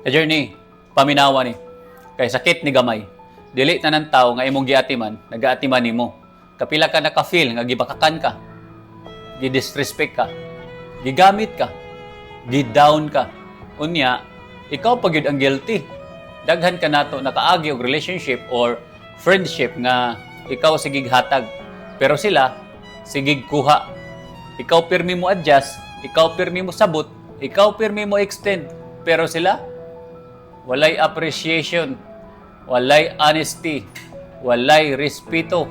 Ka-journey, paminawa ni. Kay sakit ni gamay. Dili tanan tao nga imong giatiman, nagaatiman nimo. Kapila ka naka-feel nga gibakakan ka, gidisrespect ka, gigamit ka, gidown ka. Unya, ikaw pa gyud ang guilty. Daghan ka nato nakaagi og relationship or friendship nga ikaw sigig hatag, pero sila sigig kuha. Ikaw pirmi mo adjust, ikaw pirmi mo sabot, ikaw pirmi mo extend, pero sila walay appreciation, walay honesty, walay respeto.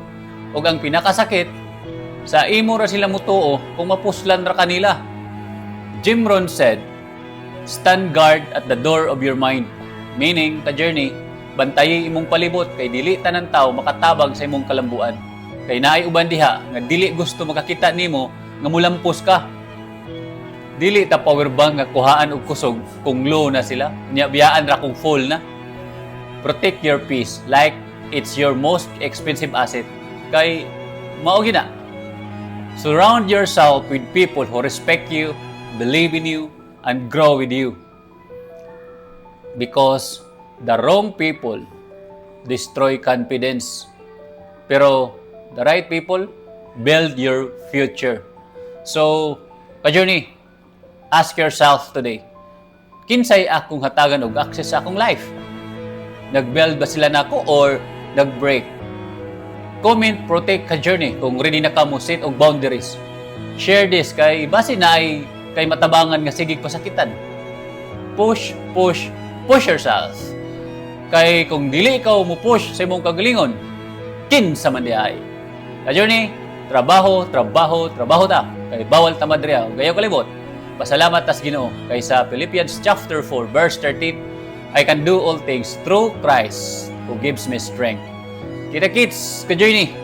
Ug ang pinakasakit, sa imo ra sila mutuo kung mapuslan ra kanila. Jim Rohn said, "Stand guard at the door of your mind." Meaning, ka-journey, bantayi imong palibot kay dili tanan tao makatabang sa imong kalambuan. Kay naay uban diha nga dili gusto makakita nimo nga mulampos ka. Dili ta power bank nga kuhaan og kusog kung low na sila. Nya biyaan ra kung full na. Protect your peace like it's your most expensive asset. Kay mao gina. Surround yourself with people who respect you, believe in you, and grow with you. Because the wrong people destroy confidence. Pero the right people build your future. So, ka-journey, ask yourself today, kinsay akong hatagan og access sa akong life? Nag-build ba sila nako or nag-break? Comment "protect ka journey" kung ready na ka mo set og boundaries. Share this kay basi naay kay matabangan nga sigig pasakitan. Push, push, push yourself. Kay kung dili ikaw mo push sa imong kagalingon, kinsa man diay? Ka journey, trabaho, trabaho, trabaho ta. Kay bawal ta madriyaw. Ayaw kalibot. Pasalamat tas Ginoo kay sa Philippians chapter 4 verse 13, "I can do all things through Christ who gives me strength." Kita kits, ka-journey.